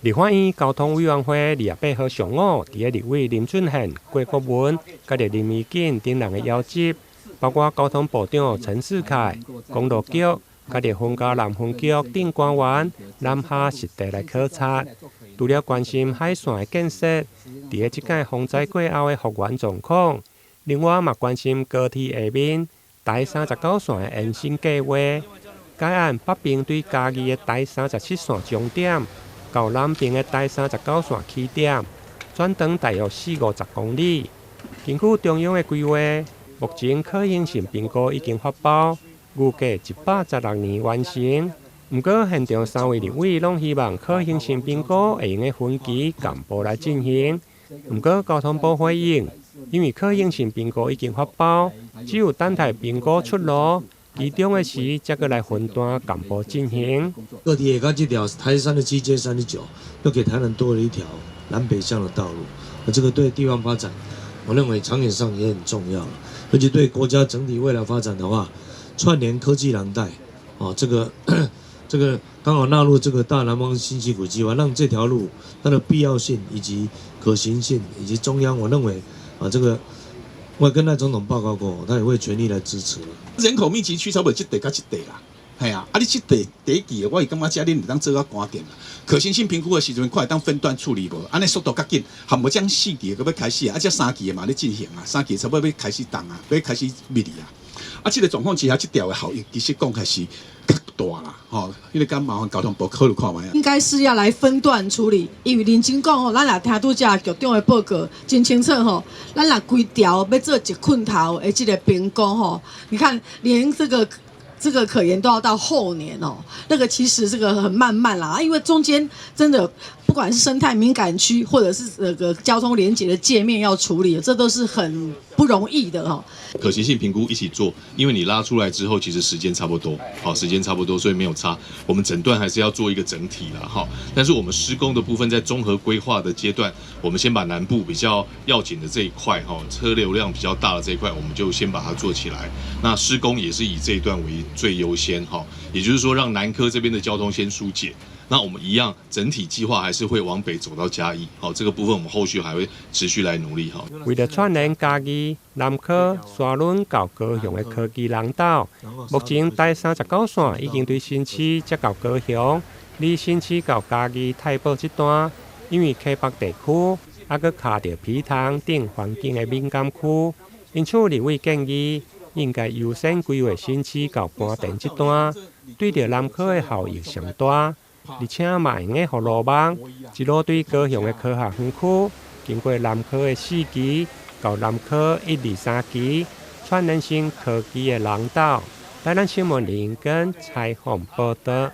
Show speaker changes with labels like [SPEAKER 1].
[SPEAKER 1] 立法院交通委員會28號上午，佇咧立委林俊憲、郭國文、佮著林宜瑾等人的邀集，包括交通部長陳世凱、公路局、佮著雲嘉南分局等官員南下實地來考察。除了關心海線的建設，佇咧這擺風災過後的復原狀況，另外嘛關心高鐵下面台39線的延伸計劃。該案北邊對嘉義的台37線終點，到南邊的台三十九線起點，全長大約四五十公里。根據中央的規劃，目前可行性評估已經發包，預計116年完成。毋過現場三位立委攏希望可行性評估會用得分期共步來進行。毋過交通部回應，因為可行性評估已經發包，只有等待評估出爐，其中的時才閣來分段共步進行。
[SPEAKER 2] 高鐵下這條台37接39，又給台南多了一條南北向的道路，而這個對地方發展，我認為長遠上也很重要，而且對國家整體未來發展的話，串聯科技廊帶，哦，這個剛好納入這個大南方經濟谷計劃，讓這條路它的必要性以及可行性，以及中央，我認為啊，這個我也跟賴總統報告過，他也會全力來支持。
[SPEAKER 3] 人口密集區差不多這塊佮這塊啦，係啊，啊你這塊第一期的，我是感覺這恁會當做較趕緊啦。可行性評估的時陣，看會當分段處理無？按呢速度較緊，含無這四期閣欲開始啊，啊這三期的嘛咧進行啊，三期差不多欲開始動啊，欲開始密哩啊。啊，這個狀況之下，這條的效益其實講起來是較大啦，吼，彼個敢麻煩交通部考慮看覓啊。
[SPEAKER 4] 應該是要來分段處理，因為認真講吼，咱若聽拄才局長的報告真清楚吼，咱若規條欲做一困頭的這個評估吼，你看連這個可研都要到後年哦，那個其實這個很慢慢啦，因為中間真的不管是生態敏感區，或者是這個交通連結的界面要處理，這都是很不容易的哦。
[SPEAKER 5] 可行性評估一起做，因為你拉出來之後，其實時間差不多，好，時間差不多，所以沒有差。我們整段還是要做一個整體啦，哈。但是我們施工的部分在綜合規劃的階段，我們先把南部比較要緊的這一塊，哈，車流量比較大的這一塊，我們就先把它做起來。那施工也是以這一段為最優先，哈，也就是說讓南科這邊的交通先疏解。那我們一樣整體計劃還是會往北走到嘉義，好，這個部分我們後續還會持續來努力哈。
[SPEAKER 1] 為了串聯嘉義、南科、沙崙到高雄的科技廊道，目前台三十九線已經對新市接到高雄，離新市到嘉義太保這段，因為溪北地區猶閣卡著埤塘等環境的敏感區，因此立委建議應該優先規劃新市到官田這段，對著南科的效益上大。而且嘛會用得予路網一路對高雄的科學園區，經過南科的四期到南科一二三期，串聯成科技的廊道。台南新聞林根採訪報導。